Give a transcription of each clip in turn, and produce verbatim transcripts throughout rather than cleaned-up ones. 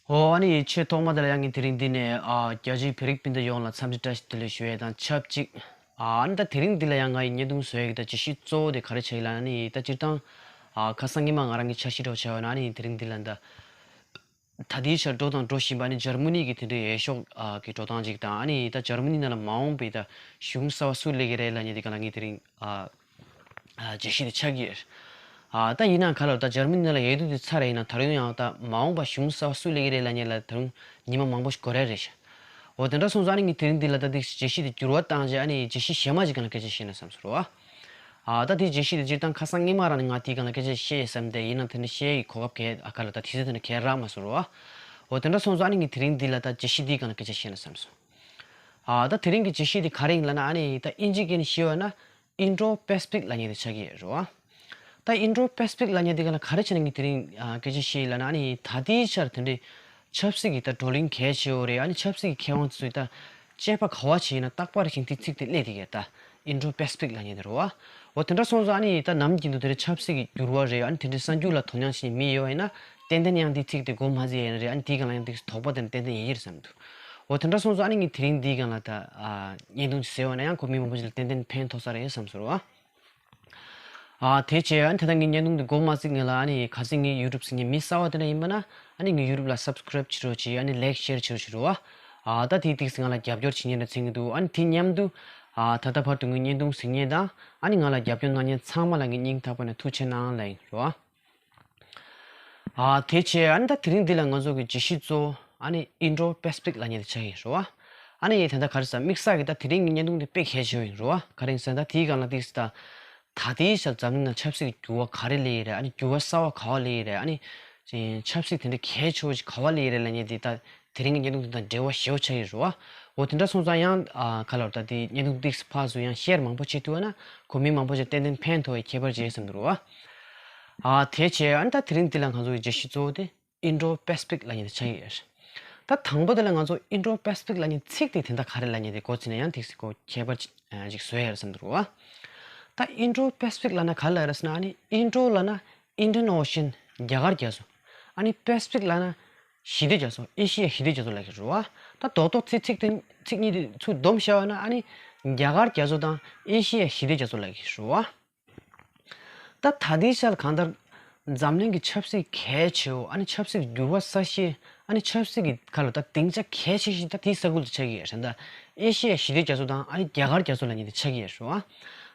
ཨོ་ཨ་ནི་ཆེས་ཐོག་མ་དེ་ལ་ཡང་ངས་དེ་རིང་འདི་ནས་ཨ་རྒྱ་ཆེའི་བོད་རིགས་སྤུན་ཟླ་ཡོངས་ལ་འཚམས་འདྲི་བཀྲ་ཤིས་བདེ་ལེགས་ཞུ་ཡས་དང་ཆབས་ཅིག་ཨ་ནི་ད་དེ་རིང་འདི་ལ་ཡང་ང་ཡི་བརྙན་ཐུང་བཟོ་ཡས་ཀྱི་ད་བརྗོད་གཞི་གཙོ་བོ་དེ་ག་རེ་ཆགས་ཡིན་ལབ་ན་ནི་ད་སྤྱིར་བཏང་ཨ་ཁ་སང་ཉི་མ་ང་རང་གི་འཆར་གཞི་འདྲ་བོ་བྱས་པ་ན་ཨ་ནི་དེ་རིང་འདི་ལ་ད། ད་ལྟའི་ཆར་འགྲོ་དང་འགྲོ་བཞིན་པ་ནི་འཇར་མ་ནི་གི་དེ་འདྲའི་འོས་ཤོག་ཨ་གི་འགྲོ་སྟངས་ཅིག་དང་ཨ་ནི་ད་འཇར་མ་ནི་ནང་ལ་མ་འོངས་པའི་ད་གཞུང་གསར་བ་སུ་སླེབས་ཀྱི་རེད་ལབ་མཁན་དེ་ག་ལ་ངས་དེ་རིང་ཨ་ཨ་བརྗོད་གཞི་དེ་ཆགས་ཀྱི་ཡོད། ཨ་ད་ཡིན་ནའང་ག་ལ་ད་འཇར་མ་ནི་ནང་ལ་འོས་བསྡུ་དེ་ཚར་རེད། ཡིན་ན་ད་རུང་ཡང་ད་མ་འོངས་པ་གཞུང་གསར་བ་སུ་སླེབས་ཀྱི་རེད་ལབ་མཁན་ལ་ད་རུང་ཉི་མ་མང་པོ་ཞིག་འགོར་ཡ་རེད་ཤག་འོ་དེ་འདྲ་སོང་ཙང་ཨ་ནི་ངས་དེ་རིང་འདི་ལ་ད་དེ་བརྗོད་གཞི་དེ་འགྱུར་བ་བཏང་རྗེས་ཨ་ནི་བརྗོད་གཞི་གཞན་མ་ཅིག་ག་ལ་སྐད་ཆ་བཤད་ན་བསམ་སོང་རོ། ཨ་ད་དེ་བརྗོད་གཞི་དེ་སྤྱིར་བཏང་ཁ་སང་ཉི་མ་རང་ནས་ང་དེའི་སྒང་ལ་སྐད་ཆ་བཤད་བསམ་སྟེ་ཡིན་ནའང་དེ་འདྲ་བཤད་ཡི་གོ་སྐབས་གས་ཨ་ག་ལ་ད་དུས་ཚོད་དེ་འདྲ་གས་རག་མ་སོང་རོ། འོ་དེ་འདྲ་སོང་ཙང་ཨ་ནི་ངས་དེ་རིང་འདི་ལ་ད་བརྗོད་གཞི་དེའི་སྒང་ལ་སྐད་ཆ་བཤད་ན་བསམ་སོང་། ཨ་ད་དེ་རིང་གི་བརྗོད་གཞི་དེ་ག་རེ་ཡིན་ལབ་ན་ཨ་ནི་ད་ཨིན་ཇི་སྐད་ནས་བཤད་པ་ན་Indo-Pacific ལབ་མཁན་དེ་ཆགས་ཀྱི་ཡོད་རོ། ད་Indo-Pacific ལབ་མཁན་དེ་ག་ལ་ག་རེ་བྱས་ནས་ངས་དེ་རིང་ཨ་སྐད་ཆ་བཤད་ཡི་ལབ་ན་ཨ་ནི་ད་ལྟའི་ཆར་དེ་འདྲའི་ཆབ་སྲིད་ཀྱི་ད་བགྲོ་གླེང་གལ་ཆེ་བོ་རེད། ཨ་ནི་ཆབ་སྲིད་ཀྱི་མཁས་དབང་ཚོས་ད་དཔྱད་པ་ག་བ་བྱས་ཡིན་ན་རྟག་པར་བཞིན་དེ་ཚིག་དེ་སླེབས་བསྡད་ཀྱི་ད་Indo-Pacific ལབ་མཁན་དེ་རེད་བ། འོ་དེ་འདྲ་སོང་ཙང་ཨ་ནི་ད་ནམ་རྒྱུན་དུ་དེ་འདྲའི་ཆབ་སྲིད་ཀྱི་འགྱུར་བ་རེད། ཨ་ནི་དེ་འདྲའི་གསར་འགྱུར་ལ་དོ་སྣང་བྱེད་མཁན་མི་ཡོད་པ་ཡིན་ན་ཏན་ཏན་ཡང་དེ་ཚིག་དེ་མགོ་མ་ཚོས་ཡ་ཡིན་ན་རེད། ཨ་ནི་དེའི་སྒང་ལ་ཡང་དེ་དོགས་པ་དེ་ཏན་ཏན་ཡོང་གི་རེད་བསམ་འདུག་འོ་དེ་འདྲ་སོང་ཙང་ཨ་ནི་ངས་དེ་རིང་དེའི་སྒང་ལ་ད་ཨ་བརྙན་ཐུང་ཅིག་བཟོས་པ་ན་ཡང་ཁོ་མི་མང་པོ་ཞིག་ལ་ཏན་ཏན་ཕན་ཐོགས་ས་རེད་བསམ་སོང་རོ། ཨ་དེ་བྱས་ཨ་ནི་ད་ལྟ་ངའི་བརྙན་ཐུང་འདི་མགོ་མ་ཚོས་མཁན་ལ་ཨ་ནི་གལ་སྲིད་ངའི་YouTube གཟིགས་མཁན་མི་གསར་པ་དེ་འདྲ་ཡིན་པ་ན་ཨ་ནི་ངའི་YouTube ལ་subscribe བྱེད་རོགས་བྱེད། ཨ་ནི་like share བྱེད་རོགས་བྱེད་རོགས། ཨ་ད་དེའི་ཏིག་ཙམ་ང་ལ་རྒྱབ་སྐྱོར་བྱེད་མཁན་འདྲ་མཚོན་གྱི་འདུག་ཨ་ནི་དེ་མཉམ་དུ་ཨ་ད་ལྟ་བར་དུ་ངའི་བརྙན་ཐུང་གཟིགས་མཁན་དང་ཨ་ནི་ང་ལ་རྒྱབ་སྐྱོར་གནང་མཁན་ཚང་མ་ལ་ངའི་སྙིང་ཐག་པ་ནས་ཐུགས་རྗེ་ཆེ་གནང་ལབ་ཡིན་རོ། ཨ་དེ་བྱས་ཨ་ནི་ད་དེ་རིང་འདི་ལ་ང་ཚོ་གི་བརྗོད་གཞི་གཙོ་བོ་ཨ་ནི་Indo-Pacific ལབ་མཁན་དེ་ཆགས་ཡིན་རོ། ཨ་ནི་ད་ལྟ་ག་རེ་ཟེར་དམིགས་བསལ་གྱི་ད་དེ་རིང་གི་བརྙན་ཐུང་དེ་དཔེ་གལ་ཆེ་བོ་ཡིན་རོ། ག་རེ་ཡིན་ཟེར་ན་ད་དེའི་སྒང་ལ་ཏིག་ཙམ་ད་ད་ལྟའི་ཆར་འཛམ་གླིང་ནང་ཆབ་སྲིད་ཀྱི་འགྱུར་བ་ག་རེ་སླེབས་ཡོད་རེད། ཨ་ནི་འགྱུར་བ་གསར་བ་ག་བ་སླེབས་ཡོད་རེད། ཨ་ནི་ཆབ་སྲིད་དེ་འདྲ་གལ་ཆེ་བོ་ཞིག་ག་བ་སླེབས་ཡོད་རེད་ལབ་མཁན་དེ་ད་དེ་རིང་གི་བརྙན་ཐུང་དེ་དང་འབྲེལ་བ་ཞེ་པོ་ཆགས་ཡོད་རེད་བ། འོ་དེ་འདྲ་སོང་ཙང་ཡང་ཨ་ག་ལབ་ད་དེ་བརྙན་ཐུང་ཏིག་ཙམ་ཕར་ཚུར་ཡང་share མང་པོ་བྱེད་ཐུབ་པ་ན་ཁོ་མི་མང་པོ་ཞིག་ཏན་ཏན་ཕན་ཐོགས་པའི་ཁྱད་པར་ཅིག་ཡོད་བསམ་གྱི་འདུག་རེད་བ། ཨ་དེ་བྱས་ཨ་ནི་ད་དེ་རིང་འདི་ལ་ང་ཚོ་གི་བརྗོད་གཞི་གཙོ་བོ་དེ་Indo-Pacific ལབ་མཁན་དེ་ཆགས་ཀྱི་ཡོད་རེད། ད་དང་པོ་དེ་ལ་ང་ཚོ་Indo-Pacific ལབ་མཁན་ཚིག་དེ་དེ་འདྲ་ག་རེ་ལབ་མཁན་དེ་མགོ་ཚོས་ན་ཡང་ཏིག་ཙམ་ཁོ་ཁྱད་པར་ཅིག་ཨ་ཅིག་བཟོ་ཡ་རེད་བསམ་གྱི་འདུག་རེད་བ། ད་Indo-Pacific ལབ་ན་ག་རེ་ལབ་རེད་ཟེར་ན་ཨ་ནི་Indo་ལབ་ན་Indian Ocean རྒྱ་གར་རྒྱ་མཚོ། ཨ་ནི་Pacific་ལབ་ན་ཞི་བདེ་རྒྱ་མཚོ། ཨེ་ཤི་ཡ་ཞི་བདེ་རྒྱ་མཚོ་ལབ་ཀྱི་རེད་བ། ད་རྡོག་རྡོག་ཚིག་ཚིག་དེ་ཚིག་གཉིས་དེ་ཚུར་བསྡོམས་བཞག་པ་ན་ཨ་ནི་རྒྱ་གར་རྒྱ་མཚོ་དང་ཨེ་ཤི་ཡ་ཞི་བདེ་རྒྱ་མཚོ་ལབ་ཀྱི་རེད་བ། ད་ད་ལྟའི་ཆར་གང་ལྟར་འཛམ་གླིང་གི་ཆབ་སྲིད་གལ་ཆེ་བོ། ཨ་ནི་ཆབ་སྲིད་འགྱུར་བ་གསར་ཤོས། ཨ་ནི་ཆབ་སྲིད་ཀྱི་ཁ་ལ་ད་སྡིངས་ཆ་གལ་ཆེ་ཤོས་ད་དེའི་ས་ཁུལ་དུ་ཆགས་ཀྱི་ཡོད་རེད། ད་ཨེ་ཤི་ཡ་ཞི་བདེ་རྒྱ་མཚོ་དང་ཨ་ནི་རྒྱ་གར་རྒྱ་མཚོ་ལབ་མཁན་དེ་ཆགས་ཀྱི་ཡོད་རེད་བ།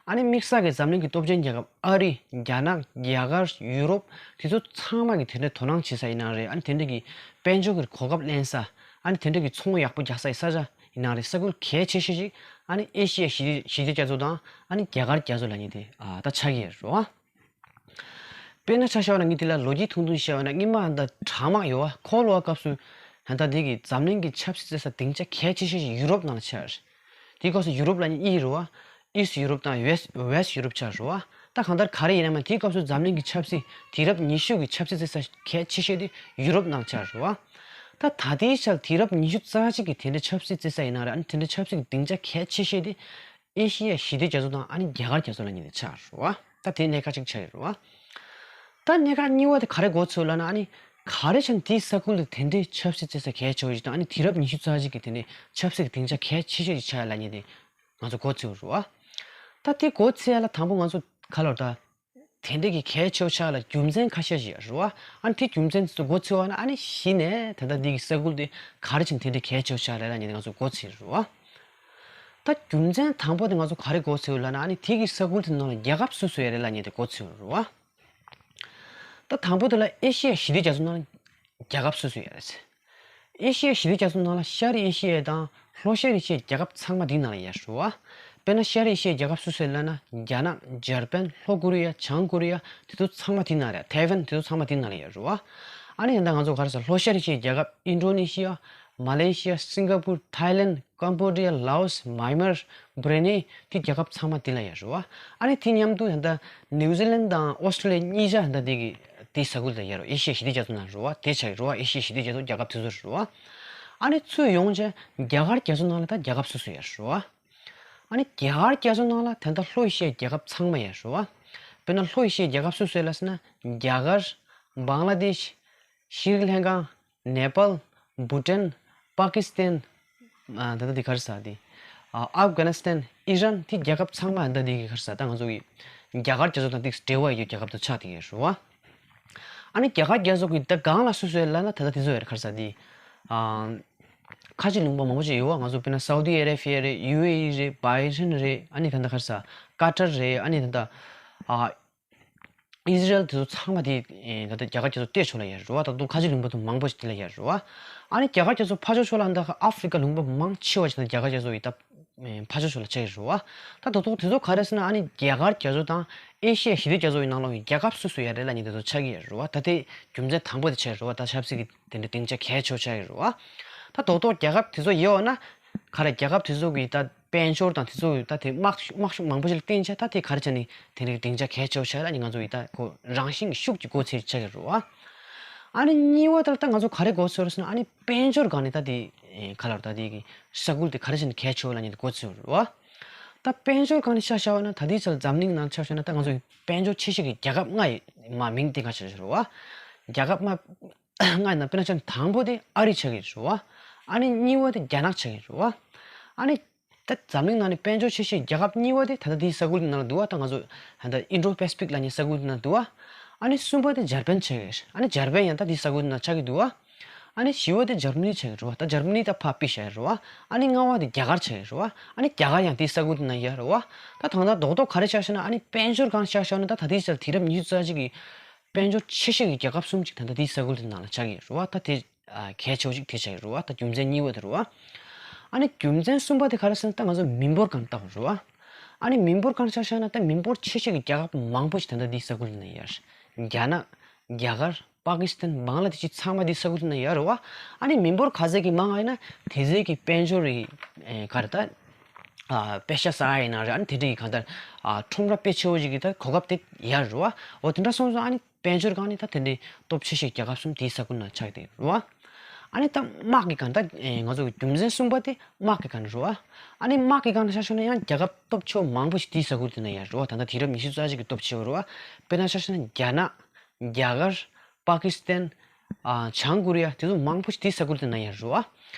ཨ་ནི་དམིགས་བསལ་གྱི་འཛམ་གླིང་གི་སྟོབས་ཆེན་རྒྱལ་ཁབ་ཨ་རི། རྒྱ་ནག་རྒྱ་གར། ཡུ་རོབ། དེ་ཚོ་ཚང་མ་གི་དེ་འདྲའི་དོ་སྣང་བྱེད་ས་ཡིན་ན་རེད། ཨ་ནི་དེ་འདྲ་གི་དཔལ་འབྱོར་གྱི་གོ་སྐབས་ལེན་ས། ཨ་ནི་དེ་འདྲ་གི་ཚོང་ཡག་པོ་རྒྱག་ས་ཡི་ས་ཆ་ཡིན་ན་རེད། ས་ཁུལ་གལ་ཆེ་ཤོས་ཤིག་ཨ་ནི་ཨེ་ཤི་ཡ་ཞི་བདེ་ཞི་བདེ་རྒྱ་མཚོ་དང་ཨ་ནི་རྒྱ་གར་རྒྱ་མཚོ་ལབ་མཁན་དེ་ཨ་ད་ཆགས་ཀྱི་ཡོད་རེད་བ། དཔེར་ན་ཆ་བཞག་ན་ངས་དེ་ལ་ལོ་རྒྱུས་ཐུང་ཐུང་བཤད་པ་ན་སྔོན་མ་ད་གྲང་དམག་ཡོད་བ། Cold War སྐབས་སུ་ད་ལྟ་འདི་གི་འཛམ་གླིང་གི་ཆབ་སྲིད་བརྩི་ས་སྡིངས་ཆ་གལ་ཆེ་ཤོས་ཤིག་ཡུ་རོབ་ནང་ལ་ཆགས་རེད། དེའི་སྐབས་སུ་ཡུ་རོབ་ལབ་མཁན་གཉིས་རེད་བ། East Europe དང་West West Europe ཆགས་རེད་བ། ད་གང་ལྟར་ག་རེ་ཡིན་ན་མ་དེའི་སྐབས་སུ་འཛམ་གླིང་གི་ཆབ་སྲིད་དུས་རབས་ཉི་ཤུ་གི་ཆབ་སྲིད་བརྩི་ས་གལ་ཆེ་ཤོས་དེ་ཡུ་རོབ་ནང་ཆགས་རེད་བ། ད་ད་ལྟའི་ཆར་དུས་རབས་ཉི་ཤུ་རྩ་གཅིག་གི་དེ་འདྲའི་ཆབ་སྲིད་བརྩི་ས་ཡིན་ན་རེད། ཨ་ནི་དེ་འདྲའི་ཆབ་སྲིད་ཀྱི་སྡིངས་ཆ་གལ་ཆེ་ཤོས་དེ་ཨེ་ཤི་ཡ་ཞི་བདེ་རྒྱ་མཚོ་དང་ཨ་ནི་རྒྱ་གར་རྒྱ་མཚོ་ལབ་མཁན་དེ་ཆགས་རེད་བ། ད་དེ་གནད་འགག་ཅིག་ཆགས་ཡོད་རེད་བ། ད་གནད་འགག་གཉིས་པ་དེ་ག་རེ་མགོ་ཚོས་ལབ་ན། ཨ་ནི་ག་རེ་བྱས་ནས་དེའི་ས་ཁུལ་དུ་དེ་འདྲའི་ཆབ་སྲིད་བརྩི་ས་གལ་ཆེ་བ་ཞིག་དང་ཨ་ནི་དུས་རབས་ཉི་ཤུ་རྩ་གཅིག་གི་དེ་འདྲའི་ཆབ་སྲིད་ཀྱི་སྡིངས་ཆ་གལ་ཆེ་ཤོས་ཤིག་ཆགས་ཡོད་ལབ་མཁན་དེ་ང་ཚོ་མགོ་ཚོས་རེད་བ། ད་དེ་མགོ་ཚོས་ཡ་ལ་དང་པོ་ང་ཚོ་ག་ལབ་ད། དེ་འདྲ་གི་གལ་ཆེ་བོ་ཆགས་ལ་རྒྱུ་མཚན་ཁ་ཤས་ཤིག་ཡོད་རེད་བ། ཨ་ནི་དེ་རྒྱུ་མཚན་དེ་ཚོ་མགོ་ཚོས་པ་ན་ཨ་ནི་གཞི་ནས་ད་ལྟ་འདི་གི་ས་ཁུལ་དེ་ག་རེ་བྱས་ནས་དེ་འདྲ་གལ་ཆེ་བོ་ཆགས་རེད་ལབ་མཁན་དེ་ང་ཚོ་མགོ་ཚོས་རེད་བ། ད་རྒྱུ་མཚན་དང་པོ་དེ་ང་ཚོ་ག་རེ་མགོ་ཚོས་ལབ་ན། ཨ་ནི་དེ་གི་ས་ཁུལ་དེ་ནང་ལ་རྒྱལ་ཁབ་སུ་སུ་ཡོད་རེད་ལབ་མཁན་དེ་མགོ་ཚོས་རེད་བ། ད་དང་པོ་དེ་ལ་ཨེ་ཤི་ཡ་ཞི་བདེ་རྒྱ་མཚོ་ནང་ལ་རྒྱལ་ཁབ་སུ་སུ་ཡོད་རེད། ཨེ་ཤི་ཡ་ཞི་བདེ་རྒྱ་མཚོ་ནང་ལ་ཤར་ཨེ་ཤི་ཡ་དང་ལྷོ་ཤར་ཨེ་ཤི་ཡའི་རྒྱལ་ཁབ་ཚང་མ་དེའི་ནང་ལ་ཡོད་རེད་བ། དཔེར་ན་ཤར་ཨེ་ཤི་ཡའི་རྒྱལ་ཁབ་སུ་སུ་ཡོད་ལབ་ན། རྒྱ་ནག་འཇར་པན། ལྷོ་ཀོ་རི་ཡ། བྱང་ཀོ་རི་ཡ། དེ་ཚོ་ཚང་མ་དེའི་ནང་ལ་ཡོད། ཐའེ་ཝན། དེ་ཚོ་ཚང་མ་དེའི་ནང་ལ་ཡོད་རེད་བ། ཨ་ནི་ཡང་ད་ང་ཚོ་ག་རེ་ཟེར། ལྷོ་ཤར་ཨེ་ཤི་ཡའི་རྒྱལ་ཁབ་ཨིན་ཌོ་ནེ་ཤི་ཡ། མ་ལེ་ཤི་ཡ། སིང་ག་པུར། ཐའི་ལེན། ཀམ་བོ་ཌི་ཡ། ལའོ་སི། མཱི་མར། བྷུ་རུ་ནེ། དེ་རྒྱལ་ཁབ་ཚང་མ་དེ་ལ་ཡོད་རེད་བ། ཨ་ནི་དེ་མཉམ་དུ་ད་ལྟ་ནིའུ་ཛི་ལན་དང་ཨོ་སི་ཀྲོ་ལི་ཡ་གཉིས་ཆ་ད་ལྟ་དེ་གི་དེ་ས་ཁུལ་དུ་ཡོད་རེད། ཨེ་ཤི་ཡ་ཞི་བདེ་རྒྱ་མཚོ་ནང་རེད་བ། དེ་ཆགས་ཀྱི་རེད་བ། ཨེ་ཤི་ཡ་ཞི་བདེ་རྒྱ་མཚོ་རྒྱལ་ཁབ་དེ་ཚོ་རེད་བ། ཨ་ནི་ཚུར་ཡོང་བྱས་རྒྱ་གར་རྒྱ་མཚོ་ནང་ལ་ད་རྒྱལ་ཁབ་སོ་སོ་ཡོད་རེད་བ། ཨ་ནི་རྒྱ་གར་རྒྱ་མཚོ་ནང་ལ་ད་ལྟ་ལྷོ་ཨེ་ཤི་ཡའི་རྒྱལ་ཁབ་ཚང་མ་ཡོད་རེད་བ། དཔེར་ན་ལྷོ་ཨེ་ཤི་ཡའི་རྒྱལ་ཁབ་སོ་སོ་ཡོད་ལབ་ཟེར་ན། རྒྱ་གར། བང་ལ་དེཤ། ཤྲི་ལང་ཀ། ནེ་པཱལ། བྷུ་ཊན། པ་ཀི་སི་ཐན། ཨ་ད་ལྟ་འདི་ག་རེ་ཟེར་འདི། ཨ་ཨབ་གྷ་ནི་སི་ཐན། ཨི་རན། དེ་རྒྱལ་ཁབ་ཚང་མ་ད་ལྟ་འདི་གི་ག་རེ་ཟེར། ད་ང་ཚོ་གི་རྒྱ་གར་རྒྱ་མཚོ་དང་ཏིག་འབྲེལ་བ་ཡོད་རྒྱལ་ཁབ་དུ་ཆགས་བསྡད་ཡོད་རེད་བ། ཨ་ནི་རྒྱ་གར་རྒྱ་མཚོ་གི་ད་སྒང་ལ་སུ་སུ་ཡོད་ལབ་ན། ད་ལྟ་དེ་ཚོ་ཡོད་རེད། ག་རེ་ཟེར་འདི། ཨ་ཁ་ཆེ་ལུང་པ་མང་པོ་ཅིག་ཡོད་བ། ང་ཚོ་དཔེར་ན་སའུ་དི་ཨ་རེ་བྷི་ཡ་རེད། ཡུ་ཨེ་ཨི་རེད། བྷ་ཧེ་རན་རེད། ཨ་ནི་ད་ལྟ་ག་རེ་ཟེར། ཀ་ཏར་རེད། ཨ་ནི་ད་ལྟ་ཨ། ཨི་ཟི་རལ། དེ་ཚོ་ཚང་མ་དེ་ད་ལྟ་རྒྱ་གར་རྒྱ་མཚོ་གཏོགས་ཕྱོགས་ལ་ཡོད་རེད་བ། ད་དུང་ཁ་ཆེ་ལུང་པ་དེ་མང་པོ་ཞིག་དེ་ལ་ཡོད་རེད་བ། ཨ་ནི་རྒྱ་གར་རྒྱ་མཚོ་ཕར་ཕྱོགས་ཕྱོགས་ལ་ད་ཨ་ཧྥི་རི་ཀ་ལུང་པ་མང་ཆེ་བ་ཞིག་ད་རྒྱ་གར་རྒྱ་མཚོ་ཡི་ད་ཕར་ཕྱོགས་ཕྱོགས་ལ་ཆགས་ཀྱི་རེད་བ། ད་དོ་དོ་དེ་ཚོ་ག་རེ་ཟེར་ན། ཨ་ནི་རྒྱ་གར་རྒྱ་མཚོ་དང་ཨེ་ཤི་ཡ་ཞི་བདེ་རྒྱ་མཚོ་ནང་ལོགས་ཀྱི་རྒྱལ་ཁབ་སོ་སོ་ཡ་རེད་ལབ་ནས་དེ་ཚོ་ཆགས་ཀྱི་ཡོད་རེད་བ། ད་དེ་རྒྱུ་མཚན་དང་པོ་དེ་ཆགས་རེད་བ། ད་ཆབ་སྲིད་ཀྱི་དེ་འདྲའི་སྡིངས་ཆ་གལ་ཆེ་བོ་ཆགས་ཀྱི་རེད་བ། ད་དོ་དོ་རྒྱལ་ཁབ་དེ་ཚོ་ཡོད་ན། ག་རེ། རྒྱལ་ཁབ་དེ་ཚོ་གི་ད་དཔལ་འབྱོར་དང་དེ་ཚོ་ད་དེ་དམག་དམག་ཤུགས་མང་པོ་ཞིག་ལ་བརྟེན་བྱས། ད་དེ་ག་རེ་བྱས་ནས་དེ་འདྲའི་སྡིངས་ཆ་གལ་ཆེ་བོ་ཆགས་ལ་ནི་ང་ཚོ་ཡི་ད་ཁོ་རང་བཞིན་གྱི་ཤུགས་ཀྱི་སྒོ་ཕྱེ་ཆགས་ཀྱི་རེད་བ། ཨ་ནི་གཉིས་པ་དེ་ལ་ད་ང་ཚོ་ག་རེ་སྒོ་ཕྱེ་རེད་ཟེར་ན། ཨ་ནི་དཔལ་འབྱོར་སྒང་ནས་ད་དེ་ག་ལ་ད་དེ་གི་ས་ཁུལ་དེ་ག་རེ་བྱས་ནས་གལ་ཆེ་བོ་ལ་ནི་སྒོ་ཕྱེ་རེད་བ། ད་དཔལ་འབྱོར་སྒང་ནས་ཆ་བཞག་པ་ན། ད་དེ་ཚོ་འཛམ་གླིང་ནང་ཆ་བཞག་ན་ད་ང་ཚོ་དཔལ་འབྱོར་ཆེ་ཤོས་ཀྱི་རྒྱལ་ཁབ་ལྔ་ཡི་མ་མིང་དེ་ག་ཆ་བཞག་རེད་བ། རྒྱལ་ཁབ་ལྔ། ལྔ་ཡིན་ན། དཔེར་ན་ཆ་ནས་དང་པོ་དེ་ཨ་རི་ཆགས་ཀྱི་རེད་བ། ཨ་ནི་གཉིས་པ་དེ་རྒྱ་ནག་ཆགས་ཀྱི་རེད་བ། ཨ་ནི་ད་འཛམ་གླིང་ནང་ནས་དཔལ་འབྱོར་ཆེ་ཤོས་རྒྱལ་ཁབ་གཉིས་པ་དེ་ད་ལྟ་དེའི་ས་ཁུལ་དེ་ནང་ལ་འདུག་བ། ད་ང་ཚོ་ད་ལྟ་ཨིན་ཌོ་པེ་སི་ཕིག་ལབ་མཁན་ས་ཁུལ་དེ་ནང་འདུག་བ། ཨ་ནི་གསུམ་པ་དེ་འཇར་པན་ཆགས་ཀྱི་རེད། ཨ་ནི་འཇར་པན་ཡང་ད་དེའི་ས་ཁུལ་དེ་ནང་ཆགས་ཀྱི་འདུག་བ། ཨ་ནི་བཞི་པ་དེ་འཇར་མ་ནི་ཆགས་ཀྱི་རེད་བ། ད་འཇར་མ་ནི་ད་ཕར་ཕུད་བཞག་ཡ་རེད་བ། ཨ་ནི་ལྔ་པ་དེ་རྒྱ་གར་ཆགས་ཀྱི་རེད་བ། ཨ་ནི་རྒྱ་གར་ཡང་དེའི་ས་ཁུལ་དེ་ནང་ཡོད་རེད་བ། ད་ད་ལྟ་རྡོག་རྡོག་ག་རེ་ཆགས་ཤག་ན། ཨ་ནི་དཔལ་འབྱོར་སྒང་ཆ་བཞག་ན། ད་ད་ལྟའི་ཆར་དུས་རབས་ཉི་ཤུ་རྩ་གཅིག་གི་དཔལ་འབྱོར་ཆེ་ཤོས་ཀྱི་རྒྱལ་ཁབ་གསུམ་ཅིག་ད་ལྟ་དེའི་ས་ཁུལ་དེ་ནང་ལ་ཆགས་ཀྱི་རེད་བ། ད་དེ་ཨ་གལ་ཆེ་བོ་ཅིག་དེ་ཆགས་ཀྱི་རེད་བ། ད་རྒྱུ་མཚན་གཉིས་པ་དེ་རེད་བ། ཨ་ནི་རྒྱུ་མཚན་གསུམ་པ་དེ་ག་རེ་ཟེར་ན། ད་ང་ཚོ་མི་འབོར་སྒང་ལྟ་བ་རེད་བ། ཨ་ནི་མི་འབོར་སྒང་ཆ་བཞག་ན། ད་མི་འབོར་ཆེ་ཤོས་ཀྱི་རྒྱལ་ཁབ་མང་པོ་ཞིག་ད་ལྟ་དེའི་ས་ཁུལ་དེ་ན་ཡོད་རེད། རྒྱ་ནག་རྒྱ་གར། པ་ཀི་སི་ཐན། བང་ལ་དེ་ཤི། ཚང་མ་དེའི་ས་ཁུལ་དེ་ན་ཡོད་རེད་བ། ཨ་ནི་མི་འབོར་ག་ཚད་ཀྱི་མང་བ་ཡིན་ན། དེ་ཚད་ཀྱི་དཔལ་འབྱོར་གྱི་ཨེ་ག་རེ་ད། ཨ་པེ་ཤ་ཟ་ཡ་ཡིན་ན་རེད། ཨ་ནི་དེ་འདྲའི་གང་ལྟར་ཨ་ཁྲོམ་ར་དཔེ་ཆེ་བོ་ཞིག་གི་ད་གོ་སྐབས་དེ་ཡོད་རེད་བ། འོ་དེ་འདྲ་སོང་ཙང་། ཨ་ནི་དཔལ་འབྱོར་སྒང་ནས་ད་དེ་འདྲའི་སྟོབས་ཆེ་ཤོས་རྒྱལ་ཁབ་གསུམ་དེའི་ས་ཁུལ་ན་ཆགས་བསྡད་རེད་བ། ཨ་ནི་ད་དམག་གི་སྒང་། ད་ཨེ་ང་ཚོ་གི་རྒྱུ་མཚན་གསུམ་པ་དེ་དམག་གི་སྒང་རེད་བ། ཨ་ནི་དམག་གི་སྒང་ཆ་བཞག་ན་ཡང་རྒྱལ་ཁབ་སྟོབས་ཆེ་བོ་མང་པོ་ཞིག་དེའི་ས་ཁུལ་དེ་ན་ཡོད་རེད་བ། ད་ལྟ་དུས་རབས་ཉི་ཤུ་རྩ་གཅིག་གི་སྟོབས་ཆེ་བོ་རེད་བ། དཔེར་ན་ཆ་བཞག་ན་རྒྱ་ནག་རྒྱ་གར། པ་ཀི་སི་ཐན། ཨ་བྱང་ཀོ་རི་ཡ། དེ་ཚོ་མང་པོ་ཞིག་དེའི་ས་ཁུལ་དེ་ན་ཡོད་རེད་བ།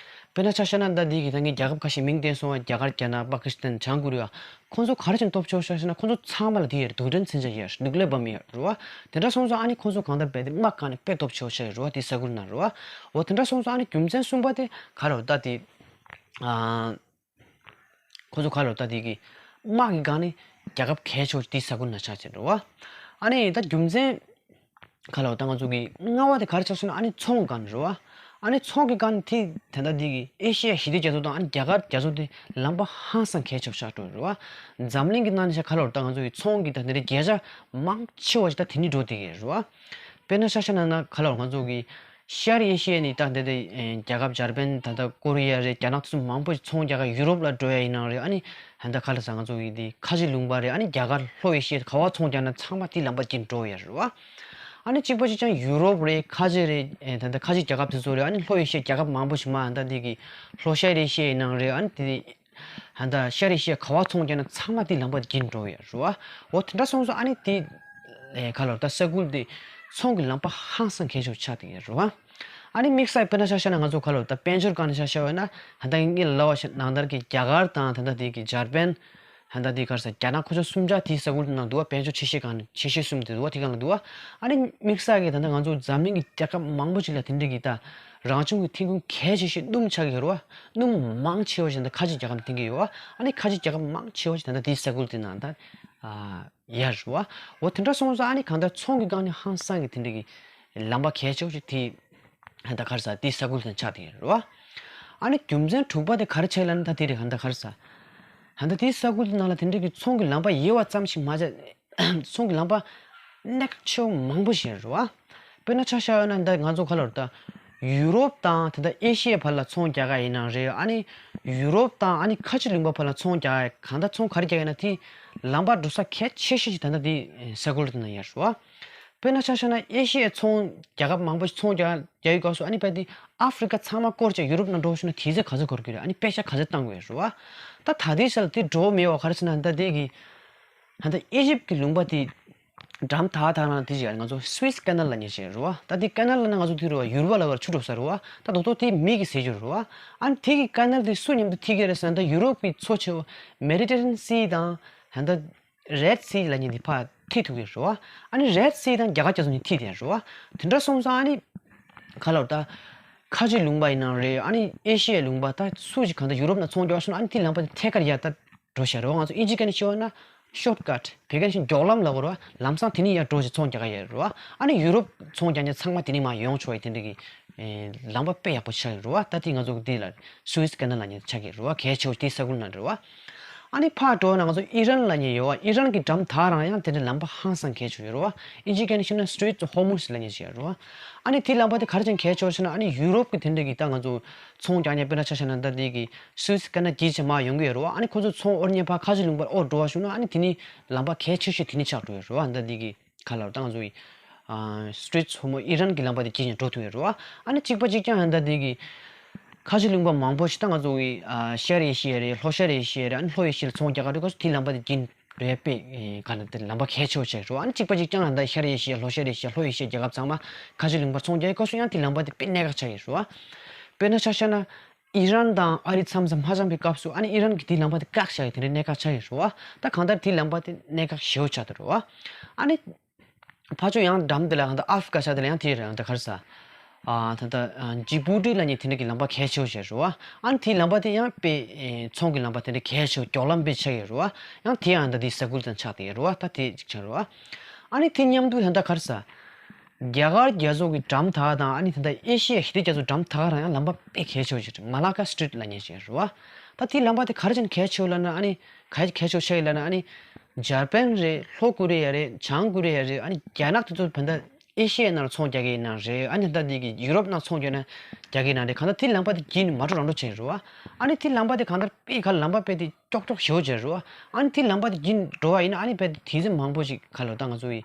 དཔེར་ན་ཆ་བཞག་ན། ད་འདི་གི་ད་ངས་རྒྱལ་ཁབ་ཁ་ཤས་མིང་བསྟན་སོང་བ། རྒྱ་གར། རྒྱ་ནག་པ་ཀི་སི་ཐན། བྱང་ཀོ་རི་ཡ། ཁོང་ཚོ་ག་རེ་བྱས་ནས་སྟོབས་ཆེ་བོ་ཆགས་ཤག་ན། ཁོང་ཚོ་ཚང་མ་ལ་དེ་ཡོད་རེད། རྡུལ་ཕྲན་མཚོན་ཆ་ཡོད་རེད། ནུག་ལེར་བོམ་ཡོད་རེད་བ། དེ་འདྲ་སོང་ཙང་། ཨ་ནི་ཁོང་ཚོ་གང་ལྟར་རྦད་དེ་དམག་སྒང་ནས་དཔེ་སྟོབས་ཆེ་བོ་ཆགས་ཡོད་རེད་བ། དེའི་ས་ཁུལ་ན་རེད་བ། འོ་དེ་འདྲ་སོང་ཙང་། ཨ་ནི་རྒྱུ་མཚན་གསུམ་པ་དེ་ག་རེ་རེད། ད་དེ་ཨ། ཁོ་ཚོ་ག་རེ་ལབ། ད་དེ་གི་དམག་གི་སྒང་ནས་རྒྱལ་ཁབ་གལ་ཆེ་བོ་དེའི་ས་ཁུལ་ན་ཆགས་བྱས་རེད་བ། ཨ་ནི་ད་རྒྱུ་མཚན་ག་རེ་ལབ། ད་ང་ཚོ་གི་ལྔ་པ་དེ་ག་རེ་ཆགས་སོང་ན། ཨ་ནི་ཚོང་སྒང་ནས་རེད་བ། ཨ་ནི་ཚོང་གི་སྒང་ནས་དེ་ད་ལྟ་དེ་གི་ཨེ་ཤི་ཡ་ཞི་བདེ་རྒྱ་མཚོ་དང་། ཨ་ནི་རྒྱ་གར་རྒྱ་མཚོ་དེ་ལམ་པ་ཧང་སང་གལ་ཆེ་བོ་ཆགས་འགྲོ་རེད་བ། འཛམ་གླིང་གི་ནང་ནས་ཆ་ག་རེ་ལབ། ད་ང་ཚོ་གི་ཚོང་གི་ད་དེ་འདྲའི་གྲལ་ཆ་མང་ཆེ་བ་ཞིག་ད་དེ་ནས་འགྲོ་བསྡད་ཀྱི་རེད་བ། དཔེར་ན་ཆ་བཞག་ན། ན་ག་རེ་ལབ། ང་ཚོ་གི་ཤར་ཨེ་ཤི་ཡ་ནས་ད་འདི་འདི་ཨེ་རྒྱལ་ཁབ་འཇར་པན། ད་ལྟ་ཀོ་རི་ཡ་རེད། རྒྱ་ནག་དེ་ཚོ་མང་པོ་ཞིག་ཚོང་རྒྱག་ག་ཡུ་རོབ་ལ་འགྲོ་ཡ་ཡིན་ནའང་རེད། ཨ་ནི་ད་ལྟ་ག་རེ་ཟེར། ང་ཚོ་གི་འདི་ཁ་ཆེ་ལུང་པ་རེད། ཨ་ནི་རྒྱ་གར། ལྷོ་ཨེ་ཤི་ཡ། ག་པར་ཚོང་རྒྱག་ན་ཚང་མ་དེའི་ལམ་པ་བརྒྱུད་འགྲོ་ཡ་རེད་བ། ཨ་ནི་གཅིག་པ་གཅིག་རྐྱང་ཡུ་རོབ་རེད། ཁ་ཆེ་རེད། ཨེ་ད་ལྟ་ཁ་ཆེ་རྒྱལ་ཁབ་དེ་ཚོ་རེད། ཨ་ནི་ལྷོ་ཨེ་ཤི་ཡ་རྒྱལ་ཁབ་མང་པོ་ཞིག་མ། ད་འདི་གི་ལྷོ་ཤར་ཨེ་ཤི་ཡ་ཡིན་ནའང་རེད། ཨ་ནི་དེ་ད་ལྟ་ཤར་ཨེ་ཤི་ཡ་ག་པར་ཚོང་རྒྱག་ན་ཚང་མ་དེའི་ལམ་པ་བརྒྱུད་འགྲོ་ཡ་རེད་བ། འོ་དེ་འདྲ་སོང་ཙང་། ཨ་ནི་དེ་ཨེ་ག་རེ་ལབ། ད་ས་ཁུལ་དེ་ཚོང་གི་ལམ་པ་ཧང་སང་གལ་ཆེ་བོ་ཆགས་བསྡད་ཡོད་རེད་བ། ཨ་ནི་དམིགས་བསལ་དཔེར་ན་ཆ་བཞག་ན། ང་ཚོ་ག་རེ་ལབ། ད་དཔལ་འབྱོར་སྒང་ནས་ཆ་བཞག་པ་ཡིན་ན། ད་ལྟ་ངས་ལབ་པ་ནང་ལྟར་གྱི་རྒྱ་གར་དང་། ད་ལྟ་དེ་གི་འཇར་པན། ད་ལྟ་དེ་ག་རེ་ཟེར། རྒྱ་ནག། ཁོ་ཚོ་གསུམ་ཆ་དེའི་ས་ཁུལ་དེ་ནང་འདུག་བ། དཔལ་འབྱོར་ཆེ་ཤོས་སྒང་ནས། ཆེ་ཤོས་གསུམ་དེ་འདུག་བ། དེ་སྒང་ལ་འདུག་བ། ཨ་ནི་དམིགས་བསལ་གྱི་ད་ལྟ་ང་ཚོ་འཛམ་གླིང་གི་རྒྱལ་ཁབ་མང་པོ་ཅིག་ལ་དེ་འདྲ་གི་ད་རང་བྱུང་གི་ཐོན་ཁུངས་གལ་ཆེ་ཤོས་སྣུམ་ཆགས་ཀྱི་ཡོད་རེད་བ། སྣུམ་མང་ཆེ་བ་ཞིག་ད་ཁ་ཆེ་རྒྱལ་ཁབ་ཐོན་གྱི་ཡོད་བ། ཨ་ནི་ཁ་ཆེ་རྒྱལ་ཁབ་མང་ཆེ་བ་ཞིག་ད་ལྟ་དེའི་ས་ཁུལ་དེ་ནང་ད་ཨ་ཡོད་རེད་བ། འོ་དེ་འདྲ་སོང་ཙང་། ཨ་ནི་གང་ལྟར་ཚོང་གི་སྒང་ནས་ཧང་སང་གི་དེ་འདྲ་གི་ལམ་པ་གལ་ཆེ་བ་ཞིག་དེ་ད་ག་རེ་ཟེར། དེའི་ས་ཁུལ་དེ་ཆགས་བསྡད་ཡོད་རེད་བ། ཨ་ནི་རྒྱུ་མཚན་དྲུག་པ་དེ་ག་རེ་ཆགས་ལབ་ན། ད་དེ་རེད། ད་ག་རེ་ཟེར། ད་དེའི་ས་ཁུལ་དེ་ནང་ལ་དེ་འདྲ་གི་ཚོང་གི་ལམ་པ་ཡོད་པ་ཙམ་ཞིག་མ་ཆགས། ཚོང་གི་ལམ་པ་གནད་འགག་ཆེ་བོ་མང་པོ་ཞིག་རེད་བ། དཔེར་ན་ཆ་བཞག་ཡོད་ན། ད་ང་ཚོ་ག་རེ་ལབ། ད་ཡུ་རོབ་དང་ད་ལྟ་ཨེ་ཤི་ཡའི་བར་ལ་ཚོང་རྒྱག་ག་ཡིན་ནའང་རེད། ཨ་ནི་ཡུ་རོབ་དང་ཨ་ནི་ཁ་ཆེ་ལུང་པ་བར་ལ་ཚོང་རྒྱག་ག། གང་ལྟར་ཚོང་ག་རེ་རྒྱག་ཡིན་ན། དེ་ལམ་པ་འགྲོ་ས་གལ་ཆེ་ཤོས་ཤིག་ད་ལྟ་དེ་ས་ཁུལ་དེ་ན་ཡོད་རེད་བ། དཔེར་ན་ཆ་བཞག་ན། ཨེ་ཤི་ཡའི་ཚོང་རྒྱལ་ཁབ་མང་པོ་ཞིག་ཚོང་རྒྱག་རྒྱག་ཡུལ་སྐབས་སུ། ཨ་ནི་རྦད་དེ་ཨ་ཧྥི་རི་ཀ་ཚང་མ་བསྐོར་བྱས་ཡུ་རོབ་ནང་འགྲོ་ཤོག་ན། དེ་ཚོས་ག་ཚོད་འཁོར་གྱི་རེད། ཨ་ནི་པེ་ཤ་ག་ཚོད་བཏང་དགོས་རེད་བ། ད་ད་ལྟའི་ཆར་ལ་དེ་འགྲོ་མེད་པ་ག་རེ་ཟེར་ན། ད་དེ་གི་ད་ལྟ་ཨི་ཇིབ་ཀྱི་ལུང་པ་དེ། འགྲམ་ཐག་ཐག་ན་དེ་ཅིག་ང་ཚོ་སུའེ་ཀ་ནལ་ལབ་མཁན་ཅིག་རེད་བ། ད་དེ་ཀ་ནལ་ལབ་ན་ང་ཚོ་དེ་རེད་བ། ཡུར་བ་ལ་བར་ཆུ་འགྲོ་ས་རེད་བ། ད་རྡོག་རྡོག་དེ་མི་གིས་ཟེར་རྒྱུ་རེད་བ། ཨ་ནི་དེ་གི་ཀ་ནལ་དེ་སུ་མཉམ་དུ་ཐིག་གི་རེད་ཟེར་ན། ད་ཡུ་རོབ་ཀྱི་མཚོ་ཆེ་བ་མེ་ཌི་ཊེ་རེ་ནི་ཡན་སི་དང་ད་ལྟ་རེད་སི་ལབ་མཁན་དེ་ཕར་ཐིག་ཐུག་གི་རེད་བ། ཨ་ནི་རེད་སི་དང་རྒྱ་གར་རྒྱ་མཚོ་གཉིས་ཐིག་དེ་རེད་བ། དེ་འདྲ་སོང་ཙང་ཨ་ནི་ག་ལབ་ད། ཁ་ཆེ་ལུང་པ་ཡིན་ནའང་རེད། ཨ་ནི་ཨེ་ཤི་ཡའི་ལུང་པ་ད་སུ་ཞིག་གང་ལྟར་ཡུ་རོབ་ནང་ཚོང་རྒྱག་སོང་ན། ཨ་ནི་དེ་ལམ་པ་དེ་ཐད་ཀར་ཡར་ད་འགྲོ་བཞག་རེད་བ། ང་ཚོ་ཨིན་ཇི་སྐད་ནས་ཤོད་ན་ཤོར་ཀཊ། བོད་སྐད་ནས་ཤོད་ན་མགྱོགས་ལམ་ལབ་དགོས་རེད་བ། ལམ་སང་དེ་ནས་ཡར་འགྲོ་ཞིག་ཚོང་རྒྱག་ག་ཡོད་རེད་བ། ཨ་ནི་ཡུ་རོབ་ཚོང་རྒྱག་མཁན་ཚང་མ་དེ་ནས་མར་ཡོང་ཆོག་ཡ་དེ་འདྲ་གི་ཨེ་ལམ་པ་དཔེ་ཡག་པོ་ཆགས་ཡོད་རེད་བ། ད་དེ་ང་ཚོ་གི་དེ་ལ་སུའེ་ཀ་ནལ་ལབ་མཁན་ཆགས་ཀྱི་རེད་བ། གལ་ཆེ་བོ་དེ་ས་ཁུལ་ནང་རེད་བ། ཨ་ནི་ཕར་འགྲོ་ན་ང་ཚོ་ཨི་རན་ལབ་མཁན་ཡོད་བ། ཨི་རན་གྱི་འགྲམ་ཐག་རང་ཡང་དེ་འདྲའི་ལམ་པ་ཧང་སང་གལ་ཆེ་ཡོད་རེད་བ། ཨིན་ཇི་སྐད་ནས་ཤོད་ན་Strait of Hormuz ལབ་མཁན་ཞིག་ཡོད་རེད་བ། ཨ་ནི་དེ་ལམ་པ་དེ་ག་རེ་བྱས་ནས་གལ་ཆེ་བ་ཞེ་ན། ཨ་ནི་ཡུ་རོབ་ཀྱི་དེ་འདྲ་གི་ད་ང་ཚོ་ཚོང་རྒྱག་མཁན་དཔེར་ན་ཆ་བཞག་ན་ད་དེ་གི་སུའེ་ཀ་ནལ་བརྒྱུད་བྱས་མར་ཡོང་གི་ཡོད་རེད་བ། ཨ་ནི་ཁོ་ཚོ་ཚོང་དབོར་མཁན་ཕར་ཁ་ཆེ་ལུང་པར་དབོར་འགྲོ་བ་བྱུང་ན། ཨ་ནི་དེ་ནི་ལམ་པ་གལ་ཆེ་ཤོས་དེ་ནི་ཆགས་འགྲོ་ཡོད་རེད་བ། ཨ་ནི་ད་དེ་གི་ག་ལབ་ད་ང་ཚོ་གི་ཨ་Strait of Hormuz ཨི་རན་གྱི་ལམ་པ་དེ་བརྒྱུད་ནས་འགྲོ་ཐུབ་ཡོད་རེད་བ། ཨ་ནི་གཅིག་པ་གཅིག་རྐྱང་ཡང་ད་དེ་གི་ཁ་ཆེ་ལུང་པ་མང་པོ་ཞིག་ད་ང་ཚོ་གི་ཨ་ཤར་ཨེ་ཤི་ཡ་རེད། ལྷོ་ཤར་ཨེ་ཤི་ཡ་རེད། ཨ་ནི་ལྷོ་ཨེ་ཤི་ཡ་ལ་ཚོང་རྒྱག་ག་འགྲོ་སྐབས་སུ་དེ་ལམ་པ་དེ་བརྒྱུད་རེད་པས། ག་ལ་དེ་ལམ་པ་གལ་ཆེ་བོ་ཆགས་རེད་བ། ཨ་ནི་གཅིག་པ་གཅིག་རྐྱང་ཡང་ད་ཤར་ཨེ་ཤི་ཡ་ལྷོ་ཤར་ཨེ་ཤི་ཡ་ལྷོ་ཨེ་ཤི་ཡ་རྒྱལ་ཁབ་ཚང་མ་ཁ་ཆེ་ལུང་པར་ཚོང་རྒྱག་གི་སྐབས་སུ་ཡང་དེ་ལམ་པ་དེ་དཔེ་གནད་འགག་ཆགས་ཡོད་རེད་བ། དཔེར་ན་ཆ་བཞག་ན། ཨི་རན་དང་ཨ་རི་མཚམས་སུ་མ་འཆམ་པའི་སྐབས་སུ། ཨ་ནི་ཨི་རན་གྱིས་དེའི་ལམ་པ་དེ་བཀག་བཞག་ཡ་དེ་འདྲའི་གནད་འགག་ཆགས་ཡོད་རེད་བ། ད་གང་ལྟར་དེའི་ལམ་པ་དེ་གནད་འགག་ཞེ་པོ་ཆགས་འདུག་རེད་བ། ཨ་ནི་ཕར་ཕྱོགས་ཡང་འགྲམ་དེ་ལ་ད་ཨ་ཧྥི་རི་ཀ་ཆགས་དེ་ལ་ཡང་དེ་རེད། ད་ག་རེ་ཟ། ཨ་ད་ད་ཨ་ཇི་བུ་ཏི་ལབ་མཁན་དེ་འདྲ་གི་ལམ་པ་གལ་ཆེ་བོ་ཞིག་རེད་བ། ཨ་ནི་དེའི་ལམ་པ་དེ་ཡང་དཔེ་ཨེ་ཚོང་གི་ལམ་པ་དེ་འདྲ་གལ་ཆེ་བོ་མགྱོགས་ལམ་དཔེ་ཆགས་ཡོད་རེད་བ། ཡང་དེ་ཡང་ད་དེའི་ས་ཁུལ་དང་ཆགས་བསྡད་ཡོད་རེད་བ། ད་དེ་གཅིག་ཆགས་རེད་བ། ཨ་ནི་དེ་མཉམ་དུ་ད་ད་ག་རེ་ཟ། རྒྱ་གར་རྒྱ་མཚོ་གི་འགྲམ་དག་དང་། ཨ་ནི་ད་ལྟ་ཨེ་ཤི་ཡ་ཞི་བདེ་རྒྱ་མཚོ་འགྲམ་དག་རང་ཡང་ལམ་པ་དཔེ་གལ་ཆེ་བོ་ཞིག་རེད། མ་ལ་ཀ་སི་ཊི་རིཊ་ལབ་མཁན་ཞིག་རེད་བ། ད་དེའི་ལམ་པ་དེ་ག་རེ་བྱས་ནས་གལ་ཆེ་བོ་ལབ་ན། ཨ་ནི་ག་རེ་གལ་ཆེ་བོ་ཆགས་ཡོད་ལབ་ན། ཨ་ནི་འཇར་པན་རེད། ལྷོ་ཀོ་རི་ཡ་རེད། བྱང་ཀོ་རི་ཡ་རེད། ཨ་ནི་རྒྱ་ནག་དེ་ཚོ་བོད་ད་ཨེ་ཤི་ཡའི་ནང་ལ་ཚོང་རྒྱག་གི་ཡིན་ན་རེད། ཨ་ནི་ད་དེ་གི་ཡུ་རོབ་ནང་ཚོང་རྒྱག་ན་རྒྱག་གི་ཡིན་ན་རེད། གང་ལྟར་དེའི་ལམ་པ་དེ་བརྒྱུད་ནས་མར་འགྲོ་རང་འགྲོ་བྱས་རེད་བ། ཨ་ནི་དེའི་ལམ་པ་དེ་གང་ལྟར་དཔེ་ག་ལམ་པ་དཔེ་དེ་ཀྱོག་ཀྱོག་ཞེ་པོ་ཅིག་རེད་བ། ཨ་ནི་དེའི་ལམ་པ་དེ་བརྒྱུད་འགྲོ་བ་ཡིན་ན། ཨ་ནི་དཔེ་དེ་དེ་ཚོ་མང་པོ་ཞིག་ག་ལབ་ད་ང་ཚོ་ཡི་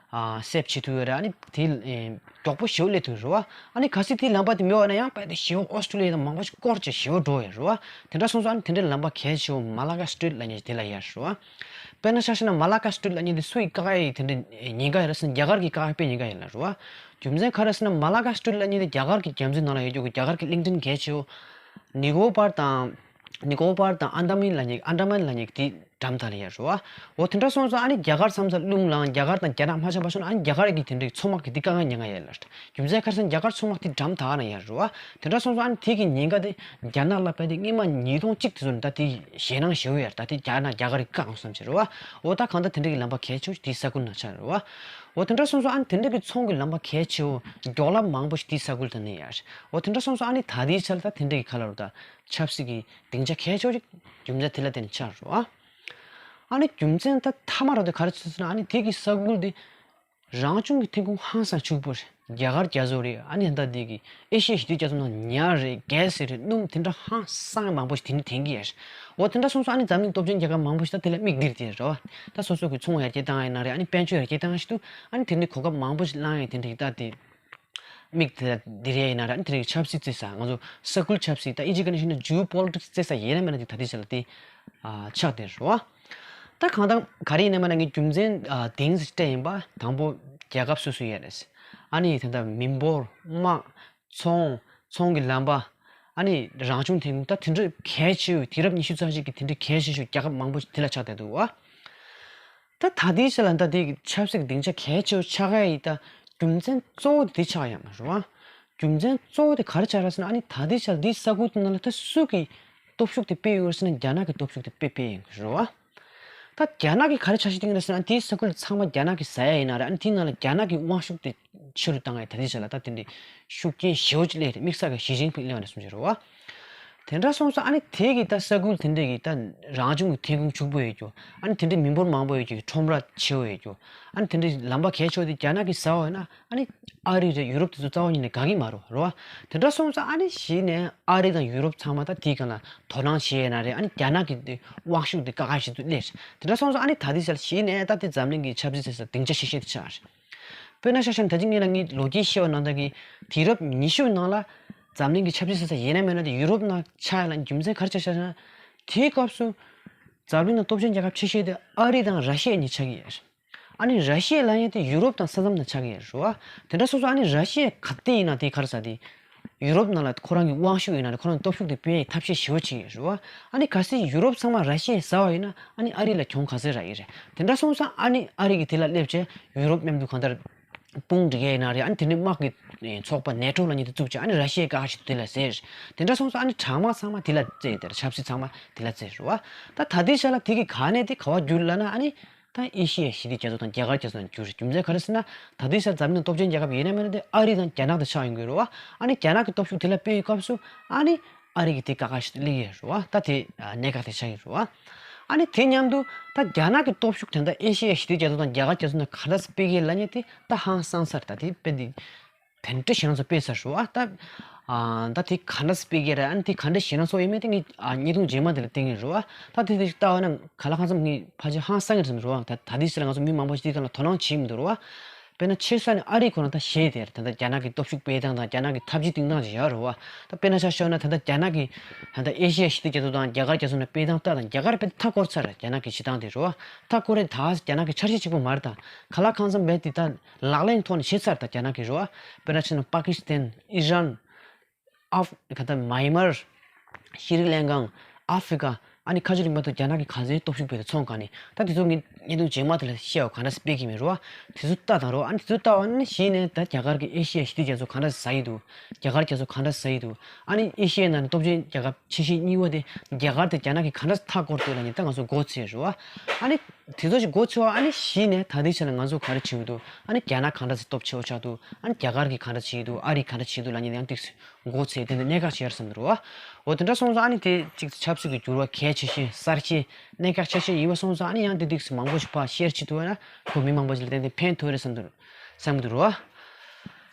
ཨ་སེབ་བྱེད་ཐུབ་ཡོད་རེད། ཨ་ནི་དེ་ཨེ་མགྱོགས་པོ་ཞེ་པོ་སླེབས་ཐུབ་ཡོད་རེད་བ། ཨ་ནི་གལ་སྲིད་དེའི་ལམ་པ་དེ་མེད་པ་ན་ཡང་དཔེ་དེ་ཞེ་པོ་ཨོ་སི་ཀྲོ་ལི་ཡ་དང་མང་པོ་ཞིག་སྐོར་བྱས་ཞེ་པོ་འགྲོ་ཡོད་རེད་བ། དེ་འདྲ་སོང་ཙང་ཨ་ནི་དེ་འདྲའི་ལམ་པ་གལ་ཆེ་བོ་མ་ལ་ཀ་སི་ཊི་རིཊ་ལབ་མཁན་དེ་ལ་ཡོད་རེད་བ། དཔེར་ན་ཆ་བཞག་ན་མ་ལ་ཀ་སི་ཊི་རིཊ་ལབ་མཁན་དེ་སུ་ཡིས་བཀག་ཡ་ཡིན། དེ་འདྲའི་ཉེན་ཁ་ཡོད་རེད་ཟེར་ན། རྒྱ་གར་གྱིས་བཀག་ཡ་དཔེ་ཉེན་ཁ་ཡོད་ལ་རེད་བ། རྒྱུ་མཚན་ག་རེ་ཟེར་ན། མ་ལ་ཀ་སི་ཊི་རིཊ་ལབ་མཁན་དེ་རྒྱ་གར་གྱི་རྒྱ་མཚོའི་ནང་ལ་ཡོད་རྒྱུ་གི་རྒྱ་གར་གྱི་གླིང་ཕྲན་གལ་ཆེ་བོ། ནི་ཀོ་པར་དང་། ནི་ཀོ་པར་དང་ཨན་ཌ་མན་ལབ་མཁན། ཨན་ཌ་མན་ལབ་མཁན་དེ་འགྲམ་དག་ལ་ཡོད་རེད་བ། འོ་དེ་འདྲ་སོང་ཙང་ཨ་ནི་རྒྱ་གར་མཚམས་སུ་རླུང་ལངས། རྒྱ་གར་དང་རྒྱ་ནག་མ་འཆམ་པ་སོང་ན། ཨ་ནི་རྒྱ་གར་གྱི་དེ་འདྲའི་མཚོ་དམག་གིས་དེ་བཀག་ཡ་ཉེན་ཁ་ཡོད་ལ། རྒྱུ་མཚན་ག་རེ་ཟེར་ན། རྒྱ་གར་མཚོ་དམག་དེ་འགྲམ་དག་ན་ཡོད་རེད་བ། དེ་འདྲ་སོང་ཙང་ཨ་ནི་དེ་གི་ཉེན་ཁ་དེ་རྒྱ་ནག་ལ་དཔེ་དེ་སྔོན་མ་ཉིས་སྟོང་གཅིག་དེ་ཚོ་ནས་ད་དེ་ཞེད་སྣང་ཞེ་པོ་ཡོད་རེད། ད་དེ་རྒྱ་ནག་རྒྱ་གར་གྱིས་བཀག་འོང་བསམ་གྱི་རེད་བ། འོ་ད་གང་ལྟར་དེ་འདྲ་གི་ལམ་པ་གལ་ཆེ་བོ་དེའི་ས་ཁུལ་ནང་ཆགས་རེད་བ། འོ་དེ་འདྲ་སོང་ཙང་ཨ་ནི་དེ་འདྲ་གི་ཚོང་གི་ལམ་པ་གལ་ཆེ་བོ་མགྱོགས་ལམ་མང་པོ་ཞིག་དེའི་ས་ཁུལ་དུ་གནས་ཡོད་རེད། འོ་དེ་འདྲ་སོང་ཙང་ཨ་ནི་ད་ལྟའི་ཆར་ད་དེ་འདྲ་གི་ག་ལབ་རེད། ད་ཆབ་སྲིད་ཀྱི་སྡིངས་ཆ་གལ་ཆེ་བོ་ཅིག་རྒྱུ་མཚན་དེ་ལ་བརྟེན་ནས་ཆགས་རེད་བ། ཨ་ནི་རྒྱུ་མཚན་ད་མཐའ་མ་ར་དེ་ག་རེ་ཆགས་ཟེར་ན། ཨ་ནི་དེ་གི་ས་ཁུལ་དེ་རང་བྱུང་གི་ཐོན་ཁུངས་ཧང་སང་ཕྱུག་པོ་རེད། རྒྱ་གར་རྒྱ་མཚོ་རེད། ཨ་ནི་ད་དེ་གི་ཨེ་ཤི་ཡ་ཞི་བདེ་རྒྱ་མཚོ་ནང་ཉ་རེད། གྷེ་སི་རེད། སྣུམ་དེ་འདྲ་ཧང་སང་མང་པོ་ཞིག་དེ་ནས་ཐོན་གྱི་ཡོད་རེད། འོ་དེ་འདྲ་སོང་ཙང་ཨ་ནི་འཛམ་གླིང་སྟོབས་ཆེན་རྒྱལ་ཁབ་མང་པོ་ཞིག་ད་དེ་ལ་མིག་དེ་རེད་དེ་རེད་བ། ད་སོ་སོ་གི་ཚོང་ཡར་རྒྱས་བཏང་ཡ་ཡིན་ན་རེད། ཨ་ནི་དཔལ་འབྱོར་ཡར་རྒྱས་བཏང་ཡ་ཞིག་ཏུ། ཨ་ནི་དེ་འདྲའི་གོ་སྐབས་མང་པོ་ཞིག་བླངས་ཡ་དེ་འདྲ་ཞིག་ད་དེ། མིག་དེ་ལ་འདི་རེད་ཡིན་ན་ར། ཨ་ནི་དེ་རིང་ཆབ་སྲིད་བརྩི་ས། ང་ཚོ་ས་ཁུལ་ཆབ་སྲིད། ད་ཨིན་ཇི་སྐད་ནས་བཤད་ན་ཇིའོ་པོ་ལི་ཊིག་སི་བརྩི་ས་ཡིན་ན་མིན་ན་དེ་ད་ལྟའི་ཆ་ལ་དེ་ཨ་ཆགས་བསྡད་རེད་བ། ད་གང་ལྟར་ག་རེ་ཡིན་ན་མིན་ན་ངས་རྒྱུ་མཚན་ཨ་དེང་སྤྲད་ཡིན་པ། དང་པོ་རྒྱལ་ཁབ་སོ་སོ་ཡོད་རེད། ཨ་ནི་ད་ལྟ་མི་འབོར། དམག་ཚོང་། ཚོང་གི་ལམ་པ། ཨ་ནི་རང་བྱུང་ཐོན་ཁུངས། ད་དེ་འདྲ་གལ་ཆེ་བའི་དུས་རབས་ཉི་ཤུ་རྩ་གཅིག་གི་དེ་འདྲ་གལ་ཆེ་ཤོས་རྒྱལ་ཁབ་མང་པོ་ཞིག་དེ་ལ་ཆགས་བསྡད་འདུག་བ། ད་ད་ལྟའི་ཆ་ལ་ད་ལྟའི་ཆབ་སྲིད་ཀྱི་སྡིངས་ཆ་གལ་ཆེ་བོ་ཆགས་ཡ་ཡི་ད་རྒྱུ་མཚན་གཙོ་བོ་དེ་ཆགས་ཡ་མ་རེད་བ། རྒྱུ་མཚན་གཙོ་བོ་དེ་ག་རེ་ཆགས་རེད་ཟེར་ན། ཨ་ནི་ད་ལྟའི་ཆ་ལ་འདི་ས་ཁུལ་དེ་ནང་ལ་ད་སུ་གིས་སྟོབས་ཤུགས་དེ་སྤེལ་ཡོད་རེད་ཟེར་ན། རྒྱ་ནག་གི་སྟོབས་ཤུགས་དེ་དཔེ་སྤེལ་ཡོད་རེད་བ། ད་རྒྱ་ནག་གིས་ག་རེ་འཆར་གཞི་བཏིང་རེད་ཟེར་ན། དེའི་ས་ཁུལ་ཚང་མ་རྒྱ་ནག་གིས་ཟ་ཡ་ཡིན་ན་རེད། ཨ་ནི་དེའི་ནང་ལ་རྒྱ་ནག་གི་དབང་ཤུགས་དེ་ཆེ་རུ་བཏང་ཡ། ད་ལྟའི་ཆ་ལ་ད་དེ་འདྲའི་ཤུགས་རྐྱེན་ཞེ་པོ་ཅིག་སླེབས་རེད། དམིགས་བསལ་གྱི་ཞི་ཅིན་ཕིང་སླེབས་པ་ནས་བཟུང་བྱས་རེད་བ། དེ་འདྲ་སོང་ཙང་ཨ་ནི་དེ་གི་ད་ས་ཁུལ་དེ་འདྲ་གི་ད་རང་བྱུང་གི་ཐོན་ཁུངས་ཕྱུག་པོ་ཡོད་རྒྱུ། ཨ་ནི་དེ་འདྲའི་མི་འབོར་མང་པོ་ཡོད་རྒྱུ། ཁྲོམ་ར་ཆེ་བོ་ཡོད་རྒྱུ། ཨ་ནི་དེ་འདྲའི་ལམ་པ་གལ་ཆེ་བོ་དེ་རྒྱ་ནག་གིས་ཟ་བ་ཡིན་ན། ཨ་ནི་ཨ་རི་རེད། ཡུ་རོབ་དེ་ཚོ་རྩ་བ་ཉིད་ནས་དགའ་གི་མ་རེད་བ། དེ་འདྲ་སོང་ཙང་ཨ་ནི་གཞི་ནས་ཨ་རི་དང་ཡུ་རོབ་ཚང་མ་ད་དེའི་སྒང་ལ་དོ་སྣང་བྱེད་ཡས་ན་རེད། ཨ་ནི་རྒྱ་ནག་གི་དེ་དབང་ཤུགས་དེ་ཀ་ཁ་ཞིག་ཏུ་སླེབས། དེ་འདྲ་སོང་ཙང་ཨ་ནི་ད་ལྟའི་ཆར་གཞི་ནས་ད་དེ་འཛམ་གླིང་གི་ཆབ་སྲིད་ཟེར་ས་སྡིངས་ཆ་ཤིག་ཤིག་དེ་ཆགས་རེད། དཔེར་ན་ཆ་བཞག་ན་ད་ཅི་ངས་ལ་ངའི་ལོ་རྒྱུས་བཤད་པ་ནང་ལྟར་གྱི་དུས་རབས་ཉི་ཤུ་ནང་ལ་འཛམ་གླིང་གི་ཆབ་སྲིད་ཟེར་ས་ཡིན་ན་མིན་ན་དེ་ཡུ་རོབ་ནང་ཆགས་ཡ་ལ་རྒྱུ་མཚན་ག་རེ་ཆགས་ཤག་ཟེར་ན། དེའི་སྐབས་སུ་འཛམ་གླིང་ནང་སྟོབས་ཆེན་རྒྱལ་ཁབ་ཆེ་ཤོས་དེ་ཨ་རི་དང་ར་ཤི་ཡ་གཉིས་ཆགས་ཀྱི་ཡོད་རེད། ཨ་ནི་ར་ཤི་ཡ་ལབ་ཡ་དེ་ཡུ་རོབ་དང་ས་མཚམས་དང་ཆགས་ཀྱི་ཡོད་རེད་བ། དེ་འདྲ་སོང་ཙང་ཨ་ནི་ར་ཤི་ཡ་ག་དེ་ཡིན་ན་དེ་ག་རེ་ཟེར་དེ། ཡུ་རོབ་ནང་ལ་ཁོ་རང་གི་དབང་ཤུགས་ཡོད་ན་རེད། ཁོ་རང་གི་སྟོབས་ཤུགས་དེ་སྤེལ་ཡའི་ཐབས་ཤེས་ཞེ་པོ་བྱེད་ཀྱི་ཡོད་རེད་བ། ཨ་ནི་གལ་སྲིད་ཡུ་རོབ་ཚང་མ་ར་ཤི་ཡས་ཟ་བ་ཡིན་ན་ཨ་ནི་ཨ་རི་ལ་གྱོང་ག་ཚོད་རག་གི་རེད། དེ་འདྲ་སོང་ཙང་ཨ་ནི་ཨ་རི་གིས་དེ་ལ་སླེབས་བྱས་ཡུ་རོབ་མཉམ་དུ་གང་ལྟར་དཔུང་སྒྲིག་ཡས་ཡིན་ན་རེད། ཨ་ནི་དེ་ནས་དམག་གི་ཚོགས་པ་ནེ་ཊོ་ལབ་མཁན་དེ་བཙུགས་བྱས་ཨ་ནི་ར་ཤི་ཡའི་ཀ་ཁ་ཞིག་དེ་ལ་ཟེར། དེ་འདྲ་སོང་ཙང་ཨ་ནི་དྲག་དམག་ཚང་མ་དེ་ལ་བཙལ། དེར་ཆབ་སྲིད་ཚང་མ་དེ་ལ་བཙལ་རེད་བ། ད་ད་ལྟའི་ཆ་ལ་དེ་གི་ག་ནས་དེ་ག་པར་འགྱུར་ལབ་ན་ཨ་ནི། ད་ཨེ་ཤི་ཡའི་ཞི་བདེ་རྒྱ་མཚོ་དང་རྒྱ་གར་རྒྱ་མཚོ་ནང་འགྱུར་རེད། རྒྱུ་མཚན་ག་རེ་ཟེར་ན། ད་ལྟའི་ཆར་འཛམ་གླིང་སྟོབས་ཆེན་རྒྱལ་ཁབ་ཡིན་ན་མིན་ན་དེ་ཨ་རི་དང་རྒྱ་ནག་དེ་ཆགས་ཡོང་གི་རེད་བ། ཨ་ནི་རྒྱ་ནག་གི་སྟོབས་ཤུགས་དེ་ལ་སྤེལ་བའི་སྐབས་སུ་ཨ་ནི་ཨ་རི་གི་དེ་དཀའ་ཁག་ཞིག་སླེབས་ཀྱི་རེད་བ། ད་དེ་གནད་འགག་དེ་ཆགས་ཀྱི་རེད་བ། ཨ་ནི་དེ་མཉམ་དུ་ད་རྒྱ་ནག་གི་སྟོབས་ཤུགས་དེ་འདྲ་ཨེ་ཤི་ཡའི་ཞི་བདེ་རྒྱ་མཚོ་དང་རྒྱ་གར་རྒྱ་མཚོ་ནང་ག་འདྲ་སྤེལ་གི་ལབ་མཁན་དེ་ད་ཧང་སངས་ཚར། ད་དེ་དཔེ་འདི། དེ་འདྲ་ཞེ་དྲག་ཚོ་སྤེལ་ཚར་རེད་བ། ད་ཨ་ད་དེ་ག་འདྲ་སྤེལ་གི་རེད། ཨ་ནི་དེ་ག་འདྲ་ཞེ་དྲག་ཚོ་ཡོད་མེད་དེ་ངས་ཨ་བརྙན་ཐུང་རྗེས་མ་དེ་ལ་བསྟན་གི་རེད་བ། ད་དེ་དེ་ཞིག་ལྟ་བ་ན་ག་ལ་གང་འཚམ་ངས་ཕལ་ཆེར་ཧང་སངས་གི་རེད་བསམ་རེད་བ། ད་ད་དེ་ཕྱིར་ང་ཚོ་མི་མང་པོ་ཞིག་དེ་ག་ལ་དོ་སྣང་བྱེད་མི་འདུག་རེད་བ། དཔེར་ན་ཆེ་ས་ནས་ཨ་རི་ཁོ་རང་ད་ཤེས་དེར་ད་ལྟ་རྒྱ་ནག་གི་སྟོབས་ཤུགས་སྤེལ་སྟངས་དང་རྒྱ་ནག་གི་འཐབ་ཇུས་བཏིང་སྟངས་ཅིག་ཡོད་རེད་བ། ད་དཔེར་ན་ཆ་བཞག་ན་ད་ལྟ་རྒྱ་ནག་གི་ད་ལྟ་ཨེ་ཤི་ཡ་ཞི་བདེ་རྒྱ་མཚོ་དང་རྒྱ་གར་རྒྱ་མཚོ་ནང་སྤེལ་སྟངས་ལྟ་དང་རྒྱ་གར་དཔེ་མཐའ་བསྐོར་ཚར། རྒྱ་ནག་གི་བྱེད་སྟངས་དེ་རེད་བ། མཐའ་བསྐོར་རེད། ད་རྒྱ་ནག་གི་འཆར་གཞི་གཅིག་པོ་མ་རེད། ད་ག་ལ་གང་འཚམ་རྦད་དེ་ད་ལག་ལེན་ཐོག་ནས་བྱེད་ཚར། ད་རྒྱ་ནག་གིས་རེད་བ། དཔེར་ན་ཆ་བཞག་ན་པ་ཀི་སི་ཐན། ཨི་རན། ཨ་ཧྥི་ག་ད་མཱ་ཡན་མར། ཤྲི་ལང་ཀ། ཨ་ཧྥི་ཀ། ཨ་ནི་ཁ་ཆུ་རིང་པ་དུ་རྒྱ་ནག་གིས་ག་ཚོད་སྟོབས་ཤུགས་སྤེལ་ཏེ་ཚོང་ག་ནས། ད་དེ་ཚོ་ངས་བརྙན་ཐུང་རྗེས་མ་དེ་ལ་བཤད་བ། ག་འདྲ་སྤེལ་གི་མེད་རེད་བ། དེ་ཚོ་ལྟ་དང་རེད་བ། ཨ་ནི་དེ་ཚོ་ལྟ་བ་ནི་གཞི་ནས་ད་རྒྱ་གར་གྱི་ཨེ་ཤི་ཡ་ཞི་བདེ་རྒྱ་མཚོ་ག་འདྲ་ཟ་ཡི་འདུག་རྒྱ་གར་རྒྱ་མཚོ་ག་འདྲ་ཟ་ཡི་འདུག་ཨ་ནི་ཨེ་ཤི་ཡའི་ནང་ནས་སྟོབས་ཆེན་རྒྱལ་ཁབ་ཆེ་ཤོས་གཉིས་པ་དེ་རྒྱ་གར་དང་རྒྱ་ནག་གིས་ག་འདྲ་མཐའ་བསྐོར་འདུག་ལབ་མཁན་ད་ང་ཚོ་མགོ་ཚོས་རེད་བ། ཨ་ནི། དེ་ཚོ་ཞིག་མགོ་ཚོས་བ། ཨ་ནི་གཞི་ནས་ད་ལྟའི་ཆ་ལ་ང་ཚོ་ག་རེ་བྱེད་ཀྱི་འདུག་ཨ་ནི་རྒྱ་ནག་ག་འདྲ་ཞིག་སྟོབས་ཆེ་བོ་ཆགས་འདུག་ཨ་ནི་རྒྱ་གར་གྱིས་ག་འདྲ་བྱེད་ཀྱི་འདུག་ཨ་རིས་ག་འདྲ་བྱེད་ཀྱི་འདུག་ལབ་མཁན་ཡང་ཏིག་མགོ་ཚོས། དེ་འདྲ་གནད་འགག་ཆེ་ཡར་སོང་འདུག་རེད་བ། འོ་དེ་འདྲ་སོང་ཙང་ཨ་ནི་དེ་གཅིག་ཆབ་སྲིད་ཀྱི་འགྱུར་བ་གལ་ཆེ་ཤོས་གསར་བརྗེ་གནད་འགག་ཆེ་ཤོས་ཡིན་པ་སོང་ཙང་ཨ་ནི་ཡང་དེ་ཏིག་མང་པོ་ཞིག་ཕར་ཤེར་བྱེད་ཐུབ་ན་ཁོ་མི་མང་པོ་ཞིག་ལ་ཏན་ཏན་ཕན་ཐོགས་རེད་བསམ་འདུག་བསམ་གྱི་འདུག་རེད་བ།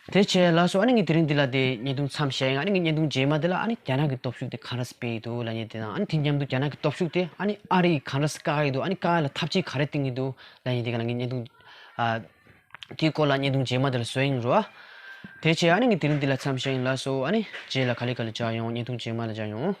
དེ་བྱས་ལགས་སོ། ཨ་ནི་ངས་དེ་རིང་འདི་ལ་དེ་བརྙན་ཐུང་མཚམས་བཞག་ཡིན། ཨ་ནི་ངས་བརྙན་ཐུང་རྗེས་མ་དེ་ལ་ཨ་ནི་རྒྱ་ནག་གི་སྟོབས་ཤུགས་དེ་ག་འདྲ་སྤེལ་ཡི་འདུག་ལབ་མཁན་དེ་དང་། ཨ་ནི་དེ་མཉམ་དུ་རྒྱ་ནག་གི་སྟོབས་ཤུགས་དེ་ཨ་ནི་ཨ་རི་ག་འདྲ་བཀག་ཡི་འདུག་ཨ་ནི་བཀག་ཡ་ལ་ཐབས་ཇུས་ག་རེ་བཏིང་གི་འདུག་ལབ་མཁན་དེ་ག་ལ་ངས་བརྙན་ཐུང་ཨ་དེའི་སྐོར་ལ་བརྙན་ཐུང་རྗེས་མ་དེ་ལ་བཟོ་ཡིན་རོ། དེ་བྱས་ཨ་ནི་ངས་དེ་རིང་འདི་ལ་མཚམས་བཞག་ཡིན་ལགས་སོ། ཨ་ནི་རྗེས་ལ་ག་ལེ་ག་ལེ་མཇལ་ཡོང་། བརྙན་ཐུང་རྗེས་མ་ལ་མཇལ་ཡོང་།